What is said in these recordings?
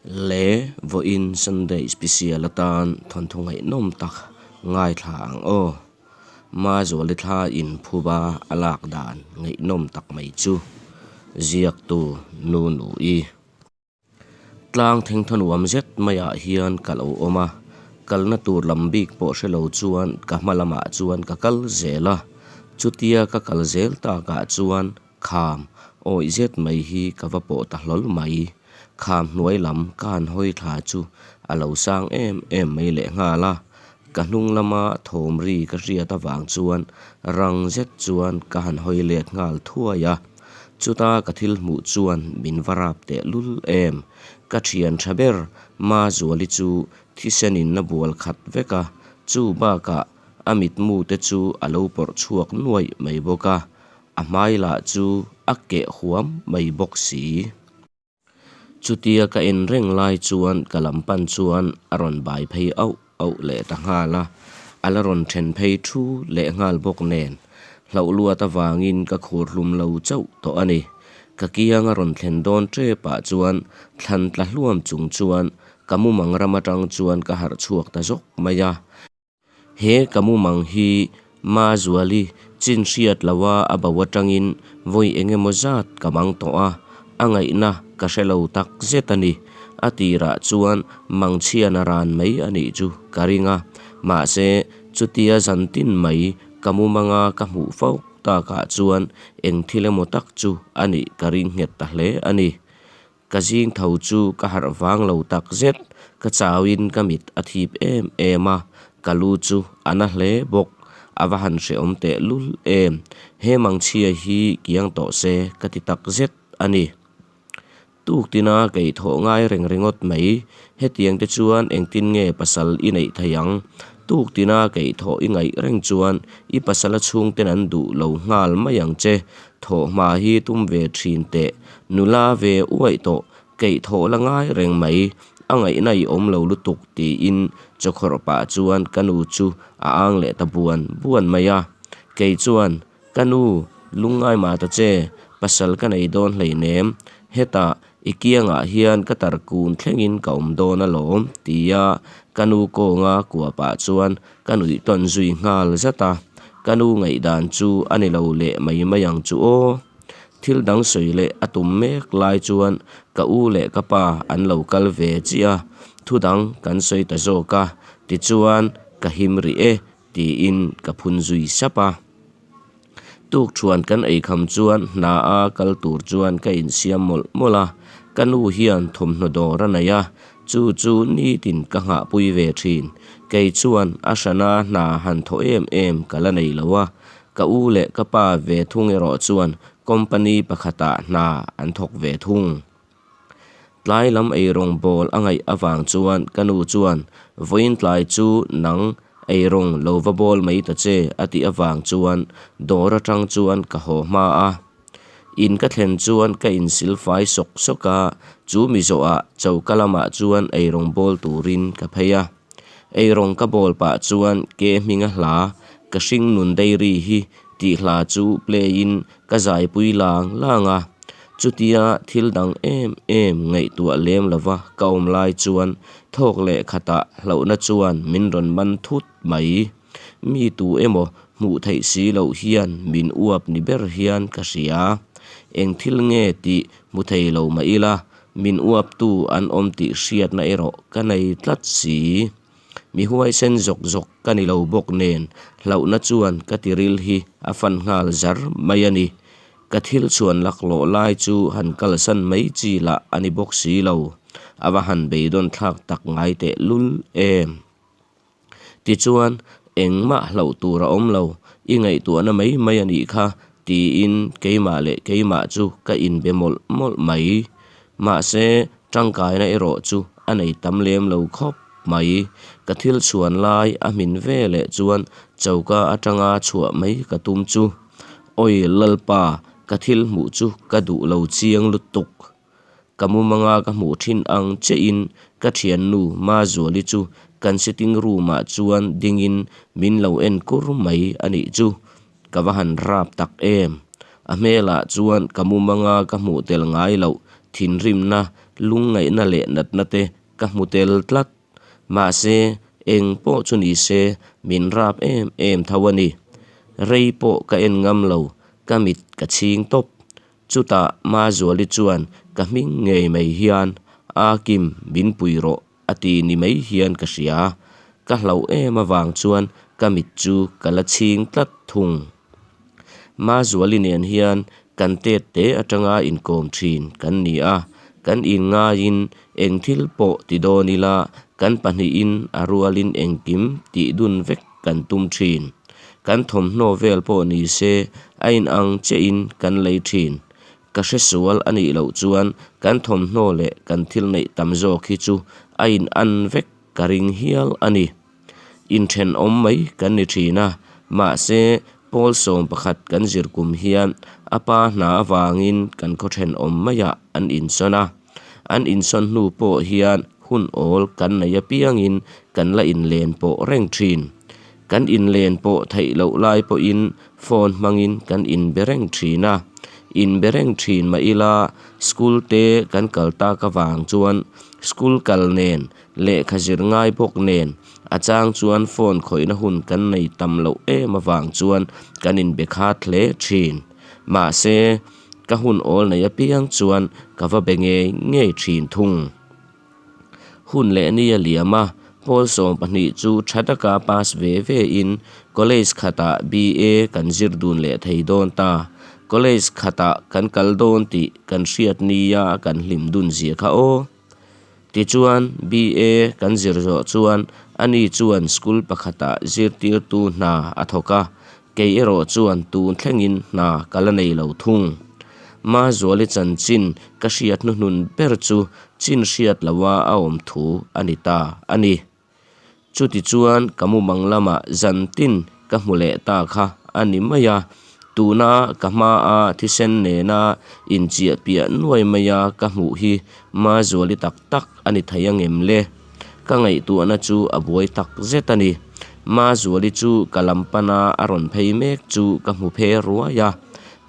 Le vawiin Sunday special atan thawnthu ngaihnawm tak ngaithla ang aw. Mazuali thla in phuba a lak dan ngaihnawm tak mai chu ziaktu Nu Nui. Tlang thengthaw nuam zet maiah hian ka lo awm a, kalna tur lam bik pawh hre lo chuan ka hma lamah chuan ka kal zel a, chutia ka kal zel takah chuan Kham awih zet mai hi ka va pawh ta hlawl mai. Kham hnuai lam ka han hawi thla chu a lo sang em em mai lehnghal a. Ka hnung lama thawm ri ka hriat avang chuan rang zet chuan ka han hawi let nghal thuai a. Chuta ka thil hmuh chuan min va rap teh lul em. Ka thian tha ber Mazuali chu thisenin a bual khat vek a, chu bakah a mitmu te chu a lo pawrh chhuak nuaih mai bawk a. A hmai lah chu a keh huam mai bawk si. Chutia ka en reng lai chuan ka lam pan chuan a rawn bai phei auh auh leh ta nghal a, a la rawn then phei thu leh nghal bawk nen. Hlauh luat avangin ka khur hlum lo chauh tawh a ni. Ka kiang a rawn thlen dawn tep ah chuan thlan tla hluam chung chuan ka mumang ram atang chuan ka harh chhuak ta zawk mai a. He ka mumang hi Mazuali chin hriat loha a bo atangin vawi eng emaw zat ka mang tawh a, a ngaihna ka hre lo tak zet a ni. A tirah chuan mangchhian a ran mai a nih chu ka ring a, mahse chutia zantin mai ka mumanga ka hmuh fo takah chuan eng thil emaw tak chu a nih ka ring nghet ta hle a ni. Ka zing tho chu ka harh vang lo tak zet, ka chauin ka mit a thip em em a, ka lu chu a na hle bawk, a va han hrehawm teh lul em, he mangchhia hi kiang tawh se ka ti tak zet a ni. Tuktina kei thawh ngai reng ringawt mai, hetiang te chuan engtin nge pasal i neih thei ang, tuktina kei thawh i ngaih reng chuan i pasala chhungten an duh lo nghal mai ang che, Thawhhma hi tum ve thin teh, nula ve uaih tawh, keih thawh la ngai reng mai, a ngaihna i awm lo lutuk tiin chawkhawrh pah chuan ka nu chu a ang leh ta buan buan mai a. Kei chuan, Ka nu, lungngai mah ta che, pasal ka nei dawn hleinem, hetah I kiangah hian ka tar kun thlengin ka awm dawn alawm, tia ka nu kawnga kua pah chuan ka nuih tawn zui nghal zat a. Ka nu ngaihdan chu a ni lo leh mai mai ang chu aw. Thil dang sawi leh a tum mek lai chuan ka u leh ka pa an lo kal ve chiah a, thu dang kan sawi ta zawk a, tichuan ka him rih e tiin ka phun zui sap a. Tukṭhuan kan ei kham chuan hna a kal tur chuan ka insiam mawlh mawlh a, ka nu hian thawmhnaw dawr a nei a, chu chu nitin ka nghahpui ve ṭhin. Kei chuan a hrana hna han thawh em em ka la nei lo a, ka u leh ka pa ve thung erawh chuan company pakhatah hna an thawk ve thung. Tlai lam eirawng bawl a ngaih avang chuan ka nu chuan, Vawiin tlai chu nang eirawng lo va bawl mai ta che a tih avang chuan dawr atang chuan ka haw hma a. In ka thlen chuan ka insil fai sawk sawk a, chu mi zawhah choka lamah chuan eirawng bawl turin ka phei a. Eirawng ka bawl pah chuan ke hminga hla ka hring nun dairy hi tih hla chu play in ka zaipui lang lang a. Chutia thil dang em em ngaihtuah lem lova ka awm lai chuan thawk leh khatah hlauhna chuan min rawn man thut mai. Mi tu emaw hmuh theih si loh hian min uap ni ber hian ka hria. Eng thil nge tih hmu thei lo mah ila, min uaptu an awm tih hriatna erawh ka nei tlat si. Mi huaisen zawk zawk ka ni lo bawk nen hlauhna chuan ka tiril hi a fan nghal zar mai a ni. Ka thil chhuan laklawh lai chu han kalsan mai chi lah a ni bawk si lo. A va han beidawn thlak tak ngai teh lul em. Tichuan, engmah hlauh tur a awm lo, i ngaihtuahna mai mai a nih kha, tiin keimah leh keimah chu ka inbe mawlh mawlh mai. Mahse, tangkaina erawh chu a nei tam lem lo khawp mai. Ka thil chhuan lai a hmin ve leh chuan choka atanga chhuah mai ka tum chu. Awi Lalpa, ka thil hmuh chu ka duh lo chiang lutuk. Ka mumanga ka hmuh thin ang chiahin ka thiannu Mazuali chu kan sitting room ah chuan dingin min lo en kur mai a nih chu. Ka va han rap tak em! A hmelah chuan ka mumanga ka hmuh tel ngai loh thinrimna, lungngaihna leh natna te ka hmu tel tlat. Mahse, eng pawh chu ni se min rap em em tho a ni. Rei pawh ka en ngam lo, ka mit ka chhing tawp. Chutah Mazuali chuan ka hming ngei mai hian, Akim, min pui rawh a ti ni mai hian ka hria. Ka hlauh em avang chuan ka mit chu ka la chhing tlat thung. Mazuali nen hian kan tet te atanga inkawm thin kan ni a, kan inngaiin eng thil pawh ti dawn ila kan pahnihin a rualin engkim tih dun vek kan tum thin. Kan thawmhnaw vel pawh ni se a inang chiahin kan lei thin. Ka hre sual a nih loh chuan kan thawmhnaw leh kan thil neih tam zawk hi chu a inan vek ka ring hial a ni. Inthenawm mai kan ni thin a, mahse pawl 11 kan zir kum hian a pa hna avangin kan khaw thenawm maiah an insawn a. An insawn hnu pawh hian hun awl kan nei apiangin kan la inlen pawh reng thin. Kan inlen pawh theih loh lai pawhin phone hmangin kan inbe reng thin a. Inbe reng thin mah ila school te kan kal tak avang chuan school kal nen Lehkha zir ngai bawk nen a chang chuan phone khawihna hun kan nei tam loh em avang chuan kan inbe khat hle thin. Mahse, ka hun awl nei apiang chuan ka va be ngei ngei thin thung. Hun leh ni a liam a, pawl 12 chu tha taka pass ve ve in college khatah BA kan zir dun leh thei dawn ta. College khatah kan kal dawn tih kan hriat nia kan hlim dun zia kha aw. Tichuan, BA kan zir zawh chuan ani chuan school pakhatah zirtirtu hna a thawk a, kei erawh chuan tun thlengin hna ka la nei lo thung. Mazuali chanchin ka hriat hnuhnun ber chu chin hriat loha a awm thu a ni ta a ni. Chutichuan ka mumang lamah zan tin ka hmu leh ta kha a ni mai a, tuna ka hmaa thisen nena inchiah piah nuai maia ka hmuh hi Mazuali tak tak a ni thei angem le? Ka ngaihtuahna chu a buai tak zet a ni. Mazuali chu ka lam pana a rawn phei mek chu ka hmu phe ruai a,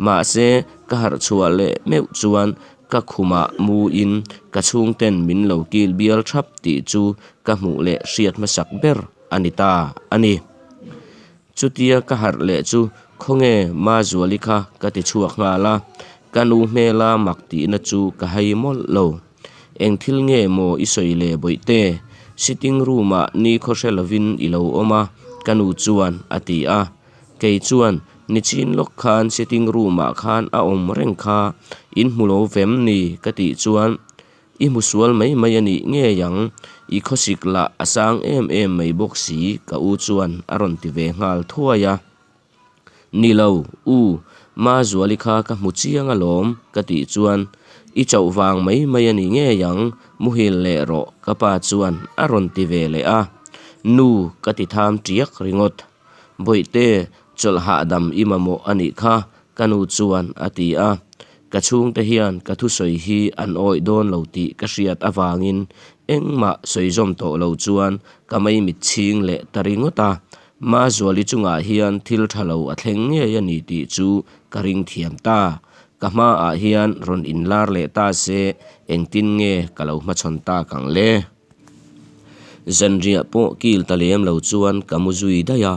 mahse ka harh chhuah leh meuh chuan Ka khumah muin ka chhungten min lo kil bial thap tih chu ka hmuh leh hriat hmasak ber a ni ta a ni. Chutia ka harh leh chu khawnge Mazuali kha ka ti chhuak nghal a, ka nu hmela mak tihna chu ka hai mawlh lo. Eng thil nge maw i sawi le Bawihte? Sitting room-ah nikhaw hre lovin i lo awm a ka nu chuan a ti a. Kei chuan, Nichin lawk khan sitting room ah khan a awm reng kha, in hmu lo vem ni? ka tih chuan, I hmu sual mai mai a nih ngei ang, i khawsik lah a sang em em mai bawk si ka u chuan a rawn ti ve nghal thuai a. Ni lo, u, Mazuali kha ka hmu chiang alawm ka tih chuan, I chauh vang mai mai a ni ngei ang, muhil leh rawh ka pa chuan a rawn ti ve leh a. Nu ka ti tham tiak ringawt. Bawihte, chawlh hahdam i mamawh a nih kha, ka nu chuan a ti a. Ka chhungte hian ka thusawi hi an awih dawn lo tih ka hriat avangin engmah sawi zawm tawh lo chuan ka maimit chhing leh ta ringawt a. Mazuali chungah hian thil tha lo a thleng ngei a ni tih chu ka ring thiam ta. Ka hmaah hian rawn inlar leh ta se engtin nge ka lo hmachhawn tak ang le? Zanriah pawh kil ta lem lo chuan ka mu zui daih a,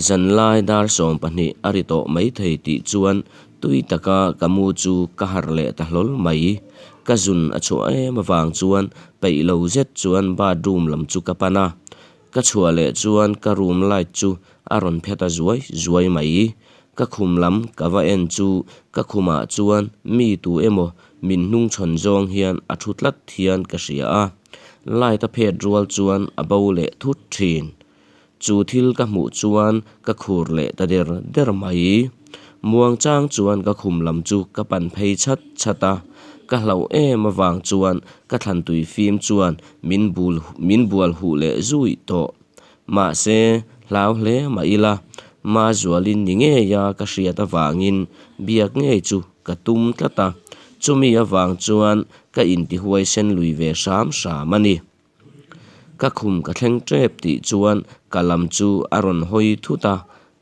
zanlai dar 12 a ri tawh maithei tih chuan tui taka ka mu chu ka harh leh ta hlawl mai. Ka zun a chhuah em avang chuan peih lo zet chuan bathroom lam chu ka pan a, ka chhuah leh chuan ka room light chu a rawn phe ta zuai zuai mai. Ka khum lam ka va en chu ka khumah chuan mi tu emaw min hnungchhawn zawng hian a thu tlat hian ka hria a, light a phet rual chuan a bo leh thut thin. Chu thil ka hmuh chuan ka khur leh ta der der mai. Muang chang chuan ka khum lam chu ka pan phei chhat chhat a, ka hlauh em avang chuan ka thlan tui fim chuan min bul min bual huh leh zui tawh. Mahse, hlau hle mah ila, Mazualin ni ngeia ka hriat avangin biak ngei chu ka tum tlat a, chumi avang chuan ka intihuaisen lui ve hram hram a ni. Ka khum ka thleng tep tih chuan ka lam chu a rawn hawi thut a,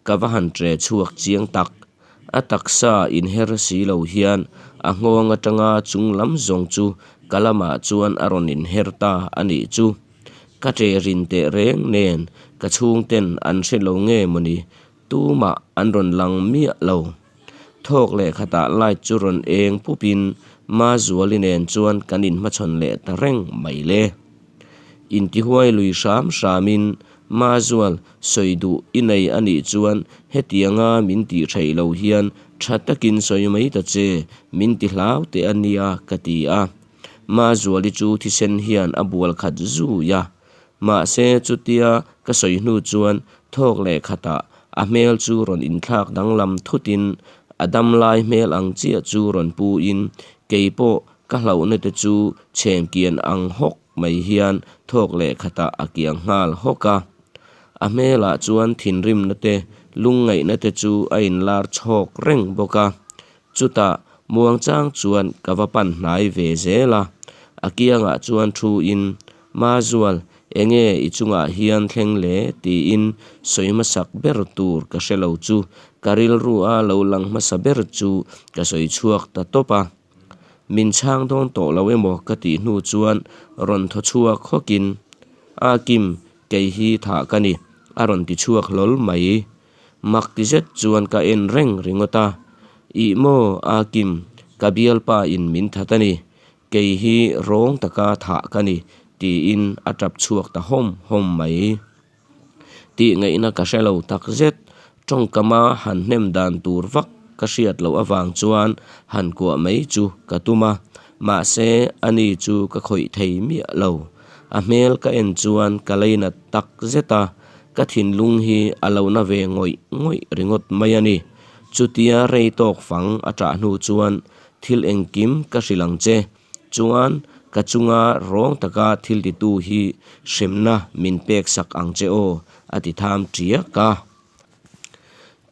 ka va han tre chhuak chiang tak. A taksa inher si lo hian a nghawng atanga chung lam zawng chu ka lamah chuan a rawn inher ta a nih chu. Ka ṭe rin teh reng nen ka chhungten an hre lo nge mawni tumah an rawn lang miah lo. Thawk leh khatah light chu rawn eng pupin Mazuali nen chuan kan inhmachhawn leh ta reng mai le. Intihuai lui hram hramin Mazual sawi duh i nei a nih chuan hetianga min tih theih lo hian tha takin sawi mai ta che, min ti hlau teh a nia ka ti a. Mazuali chu thisen hian a bual khat zui a. Mahse chutia ka sawi hnu chuan thawk leh khatah a hmel chu rawn inthlak danglam thutin a dam lai hmel ang chiah chu rawn pu in keipawh ka hlauhna te chu chhemkian ang hawk mai hian thawk leh khatah a kiang nghal hawk a. A hmelah chuan thinrimna te lungngaihna te chu a inlar chhawk reng bawk a. Chutah muangchang chuan ka va pan hnai ve zel a, a kiangah chuan thu in, Mazual, enge i chungah hian thleng le? tiin sawi hmasak ber tur ka hre lo chu ka rilru a lo lang hmasa ber chu ka sawi chhuak ta tawp a. Min chhang dawn tawh lo emaw ka tih hnu chuan rawn thaw chhuak hawkin, A Kim, kei hi thah ka ni, a rawn ti chhuak hlawl mai. Mak ti zet chuan ka en reng ringawt a, Ih maw Akim, ka bialpa in min that a ni, kei hi rawng taka thah ka ni, tiin a tap chhuak ta hawm hawm mai. Tih ngaihna ka hre lo tak zet, tawngkama han hnem dan tur vak ka hriat loh avang chuan han kuah mai chu ka tum a, mahse ani chu ka khawih thei miah lo. A hmel ka en chuan ka leinat tak zet a, Ka thinlung hi a lo na ve ngawih ngawih ringawt mai a ni. Chutia rei tawk fang a ṭah hnu chuan thil engkim ka hrilh ang che. Chuan ka chunga rawng taka thil titu hi hremna min pek sak ang che aw, a ti tham ṭiak a.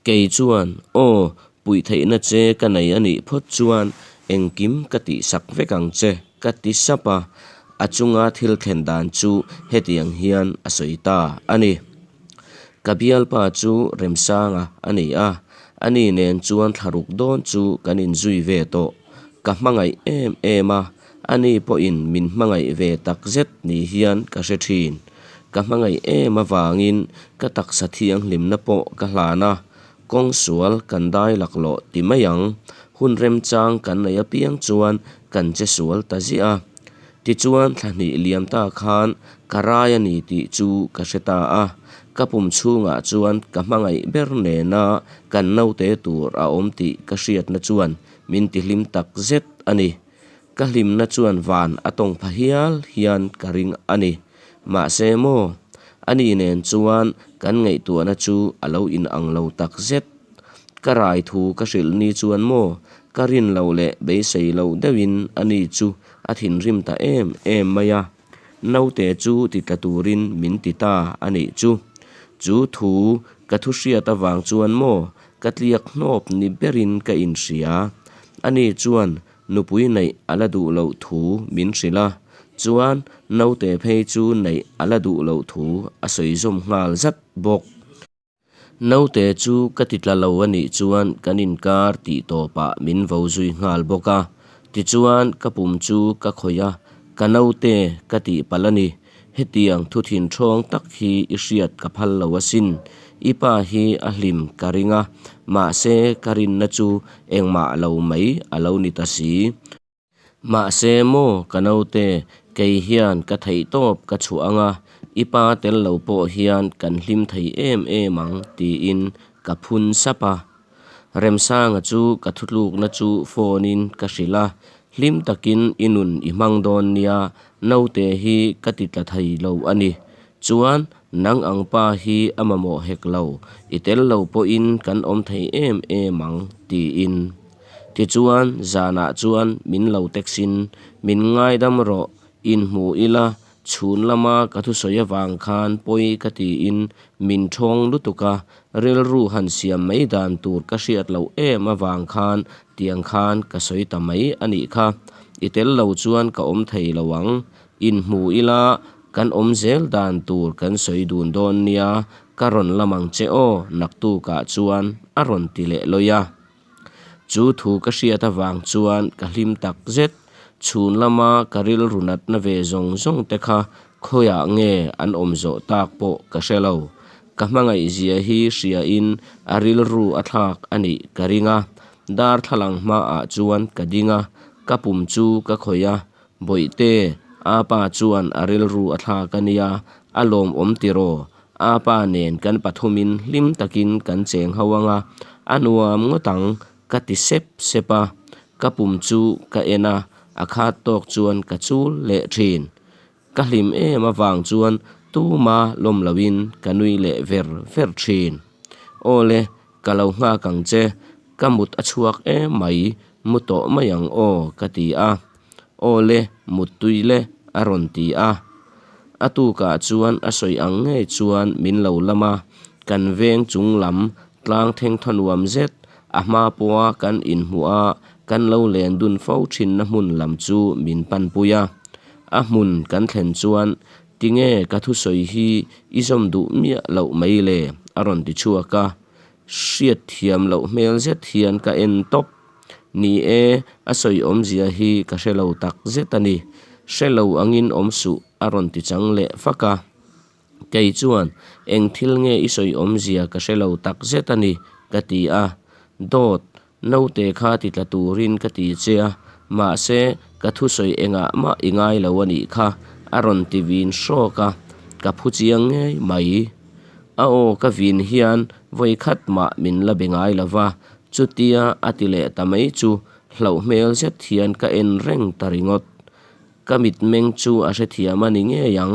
Kei chuan, Aw, puih theihna che ka nei a nih phawt chuan engkim ka tihsak vek ang che, ka ti sap a. A chunga thil thlen dan chu hetiang hian a sawi ta a ni. Ka bialpa chu Remsanga a ni a, ani nen chuan thlaruk dawn chu kan inzui ve tawh. Ka hmangaih em em a, ani pawhin min hmangaih ve takzet ni hian ka hre thin. Ka hmangaih em avangin ka taksa thianghlimna pawh ka hlan a, kawng sual kan dai laklawh ti mai ang. Hun remchang kan nei apiang chuan kan che sual ta ziah a. Tichuan thla hnih liam ta khan ka rai a ni tih chu ka hre ta a, ka pum chhungah chuan ka hmangaih ber nena kan naute tur a awm tih ka hriatna chuan min tihlim tak zet a ni. Ka hlimna chuan van a tawng pha hial hian ka ring a ni. Mahse maw, ani nen chuan kan ngaihtuahna chu a lo inang lo tak zet. Ka rai thu ka hrilh ni chuan maw, ka rin loh leh beisei loh deuhin ani chu a thinrim ta em em mai a. Naute chu ti tla turin min ti ta a nih chu. Chu thu ka thu hriat avang chuan maw, ka tliak hnawp ni berin ka inhria. Ani chuan Nupui neih a la duh loh thu min hrilh a, chuan naute phei chu neih a la duh loh thu a sawi zawm nghal zat bawk. Naute chu ka ti tla lo a nih chuan kan inkar tih tawpah min vo zui nghal bawk a, tichuan ka pum chu ka khawih a, ka naute ka tih palh a ni. Hetiang thu thinthawng tak hi i hriat ka phal lo asin. I pa hi a hlim ka ring a, mahse ka rinna chu engmah lo mai a lo ni ta si. Mahse maw ka naute, kei hian ka theihtawp ka chhuah ang a, i pa tel lo pawh hian kan hlim thei em em ang tiin ka phun sap a. Remsanga chu ka thutlukna chu phone in ka hrilh a, hlim takin i nun i hmang dawn nia, naute hi ka ti tla thei lo a ni. Chuan nang ang pa hi a mamawh hek lo, i tel lo pawhin kan awm thei em em ang tiin. Tichuan zanah chuan min lo text in, min ngaidam rawh, inhmu ila Chhun lama ka thusawi avang khan pawi ka tiin min thawng lutuk a, rilru han siam mai dan tur ka hriat loh em avang khan tiang khan ka sawi ta mai a nih kha. I tel lo chuan ka awm thei lo ang. Inhmu ila kan awm zel dan tur kan sawi dun dawn nia, ka rawn lam ang che aw naktukah chuan a rawn ti leh lawi a. Chu thu ka hriat avang chuan ka hlim tak zet. Chhun lama ka rilru natna ve zawng zawng te kha khawiah nge an awm zawh tak pawh ka hre lo. Ka hmangaih zia hi hria in a rilru a thlak a nih ka ring a. Darthlalang hmaah chuan ka ding a, ka pum chu ka khawih a, Bawihte, apa chuan a rilru a thlak a nia, a lawmawm tiraw? Apa nen kan pathumin hlim takin kan cheng ho ang a, a nuam ngawt ang ka ti sep sep a. Ka pum chu ka en a, a khat tawk chuan ka chul leh thin. Ka hlim em avang chuan tuma lawm loin ka nui leh ver ver thin. Aw le, ka lo nghak ang che, ka mut a chhuak em mai, mu tawh mai ang aw ka ti a. Aw le, mut tui le a rawn ti a. A tukah chuan a sawi ang ngei chuan min lo lam a, kan veng chung lam tlang thengthaw nuam zet a hma pawha kan inhmuh a kan lo len dun fo thinna hmun lam chu min panpui a. A hmun kan thlen chuan Tinge ka thusawi hi i zawm duh miah loh mai le? a rawn ti chhuak a, hriat thiam loh hmel zet hian ka en tawp. Ni e, a sawi awmzia hi ka hre lo tak zet a ni. Hre lo angin awm suh a rawn ti chang leh fak a. Kei chuan, Eng thil nge i sawi awmzia ka hre lo tak zet a ni, ka ti a. Dawt, naute kha ti tla turin ka ti che a, mahse, ka thusawi engah mah i ngai lo a nih kha, a rawn ti vin hrawk a, ka phu chiang ngei mai. A aw ka vin hian vawi khat mah min la be ngai lo va, chutia a ti leh ta mai chu hlauh hmel zet hian ka en reng ta ringawt. Ka mitmeng chu a hrethiam a ni ngei ang.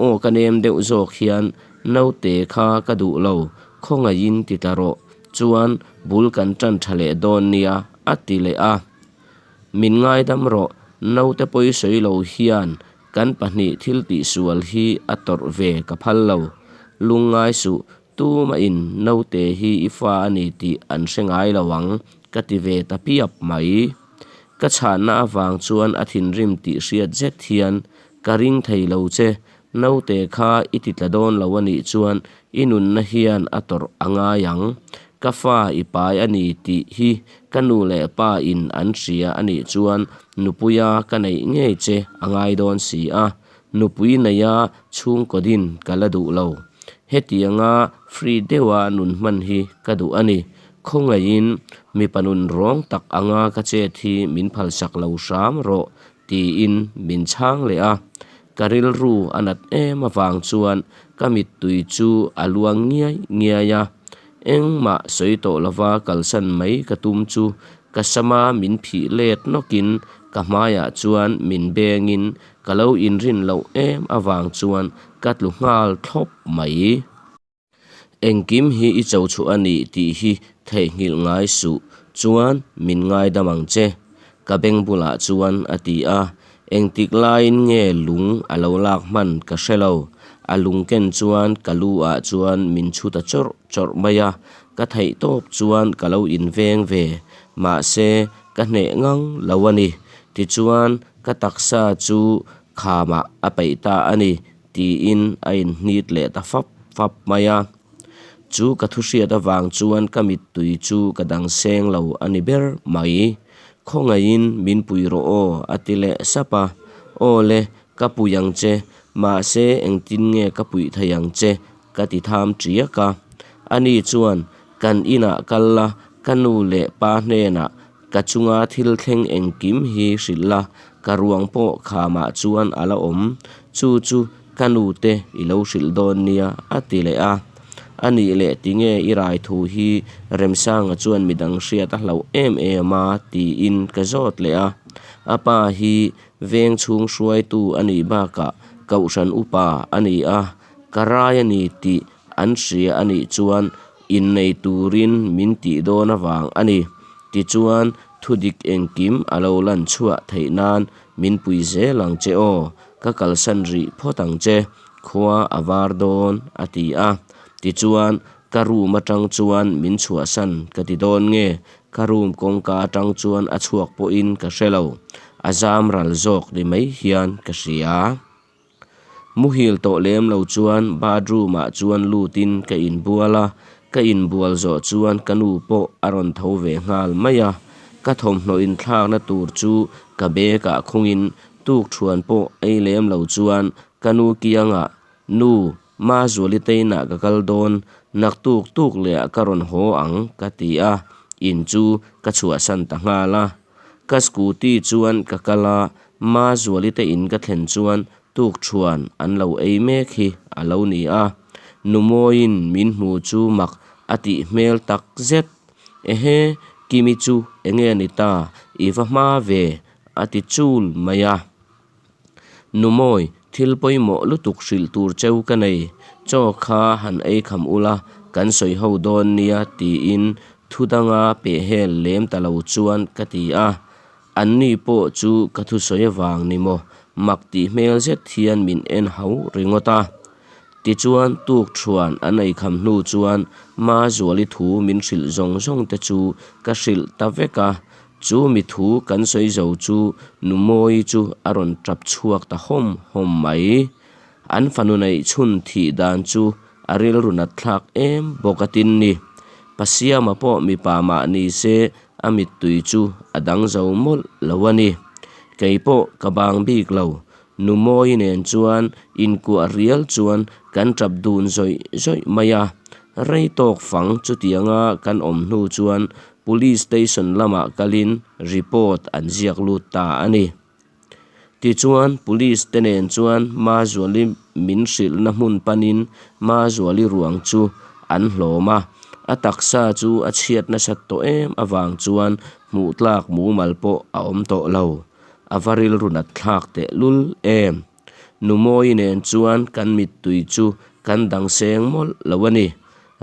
Aw ka nem deuh zawk hian naute kha ka duh lo, khawngaihin ti ta rawh, chuan bul kan tan tha leh dawn nia a ti leh a. Min ngaidam rawh, naute pawi sawi lo hian kan pahnih thil tihsual hi a tawrh ve ka phal lo. Lungngai suh, tumahin naute hi i fa a ni tih an hre ngai lo ang ka ti ve ta piap mai. Ka chhanna avang chuan a thinrim tih hriat zet hian, Ka ring thei lo che, naute kha i ti tla dawn lo a nih chuan i nunna hian a tawrh a ngai ang. Ka fa i pai a ni tih hi ka nu leh pa in an hria a nih chuan nupuia ka neih ngei che a ngai dawn si a, nupui neia chhungkaw din ka la duh lo. Hetianga free deuha nun hman hi ka duh a ni. Khawngaihin mipa nun rawng tak anga ka chet hi min phalsak lo hram rawh tiin min chhang leh a. Ka rilru a nat em avang chuan ka mittui chu a luang ngiai ngiai a. Engmah sawi tawh lova kalsan mai ka tum chu ka sama min phih let nawkin ka hmaiah chuan min bengin ka lo inrin loh em avang chuan ka tlu nghal thlawp mai. Engkim hi i cho chhuah a ni tih hi theihnghilh ngai suh chuan min ngaidam ang che, ka beng bulah chuan a ti a. Engtik laiin nge lung a lo lak hman ka hre lo, a lung ken chuan ka lu ah chuan min chhu ta chawrh chawrh mai a, ka theih tawp chuan ka lo inveng ve, mahse ka hneh ngang lo a ni. Tichuan ka taksa chu khamah a peih ta a ni. Tiin a inhnit leh ta fap fap mai a. Chu ka thu hriat avang chuan ka mittui chu ka dang seng lo a ni ber mai. Khawngaihin min pui rawh aw a ti leh sap a. Aw le, ka pui ang che, mahse engtin nge ka puih thei ang che ka ti tham tiak a. Ani chuan kan inah kal la, ka nu leh pa hnenah Ka chunga thil thleng engkim hi hrilh la, ka ruang pawh khamah chuan a la awm. Chu chu ka nute i lo hrilh dawn nia, a ti leh a. A nih leh tinge i rai thu hi Remsanga chuan midang hriat a hlauh em em a? tiin ka zawt leh a. A pa hi veng chhung hruaitu a nih bakah kohhran upa a ni a, ka rai a ni tih an hria a nih chuan innei turin min tih dawn avang a ni. Tichuan, thudik engkim a lo lan chhuah theih nan min pui zel ang che aw, ka kalsan rih phawt ang che, khua a var dawn, a ti a. Tichuan, ka room atang chuan min chhuahsan ka ti dawn nge, ka room kawngka atang chuan a chhuak pawhin ka hre lo, a zam ral zawk ni mai hian ka hria. Muhil tawh lem lo chuan bathroom ah chuan lutin ka inbual a, ka inbual zawh chuan ka nu pawh a rawn tho ve nghal mai a. Ka thawmhnaw inthlakna tur chu ka bag ah khungin tukṭhuan pawh ei lem lo chuan ka nu kiangah, Nu, Mazuali te inah ka kal dawn, naktuk tuk lehah ka rawn haw ang ka ti a, in chu ka chhuahsan ta nghal a. Ka scooty chuan ka kal a, Mazuali te in ka thlen chuan tukṭhuan an lo ei mek hi a lo ni a. Numawiin min hmu chu mak a tih hmel tak zet. Ehe, Kimi chu enge ni ta, i va hma ve a ti chul mai a. Numawi, thil pawimawh lutuk hrilh tur cheu ka nei, chaw kha han ei kham ula kan sawi ho dawn nia tiin thu danga pehhel lem ta lo chuan ka ti a. Anni pawh chu ka thusawi avang ni maw mak tih hmel zet hian min en hau ringawt a. Tichuan tukṭhuan an eikham hnu chuan Mazuali thu min hrilh zawng zawng te chu ka hrilh ta vek a, chu mi thu kan sawi zo chu Numawii chu a rawn ṭap chhuak ta hawm hawm mai. An fanu neih chhun thih dan chu a rilru nat thlak em bawk a tin ni. Pasiama pawh mipa mah ni se a mittui chu a dang zo mawlh lo a ni. Kei pawh ka bang bik lo, Numawi nen chuan inkuah rial chuan kan tap dun zawih zawih mai a. Rei tawk fang chutianga kan awm hnu chuan Police Station lamah kalin report an ziak lut ta a ni. Tichuan Police te nen chuan Mazuali min hrilhna hmun panin Mazuali ruang chu an hlawm a, a taksa chu a chhiat nasat tawh em avang chuan hmuh tlak mumal pawh a awm tawh lo. A va rilru nat thlak teh lul em. Numawi nen chuan kan mittui chu kan dang seng mawlh lo a ni.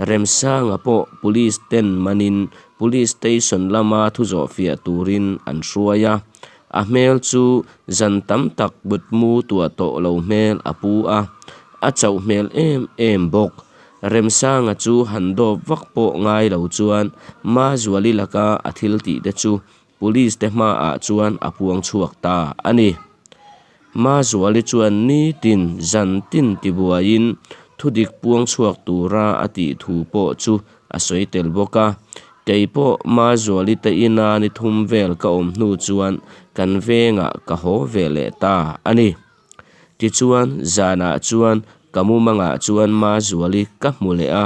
Remsanga pawh Police ten manin Police Station lama thu zawhfiah turin an hruai a. A hmel chu zan tam tak mutmu tuah tawh lo hmel a pu a, a chauh hmel em em bawk. Remsanga chu han dawp vak pawh ngai lo chuan Mazuali laka a thil tih te chu Police te hmaah chuan a puang chhuak ta a ni. Mazuali chuan nitin zan tin tibuaiin thudik puang chhuak tura a tih thu pawh chu a sawi tel bawk a. Kei pawh Mazuali te ina ni thum vel ka awm hnu chuan kan vengah ka haw ve leh ta a ni. Tichuan, zanah chuan ka mumangah chuan Mazuali ka hmu leh a,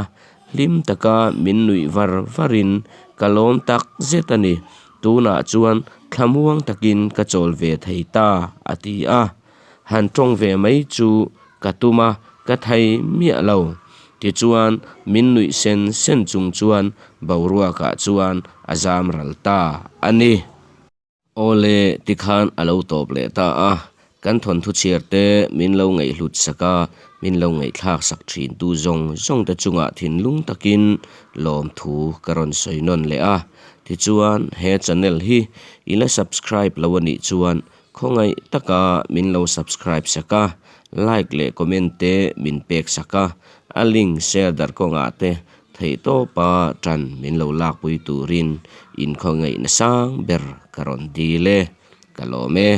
hlim taka min nuih var varin ka lawm tak zet a ni, tunah chuan thlamuang takin ka chawl ve thei ta, a ti a. Han tawng ve mai chu ka tum a, ka thei miah lo. Tichuan, min nuih sen sen chung chuan boruakah chuan a zam ral ta a ni. Awle, tikhan a lo tawp leh ta a, kan thawnthu chhiar te min lo ngaihhlut sak a, min lo ngaihthlak sak thin tu zawng zawng te chungah thinlung takin lawmthu ka rawn sawi nawn leh a. Tichuan, he channel hi i la subscribe lo a nih chuan khawngaih taka min lo subscribe sak a, like leh comment te min pek sak a, a link share darh kawngah te Theihtawpa tan min lo lakpui turin inkhawngaihna sang ber ka rawn dil e, ka lawm e.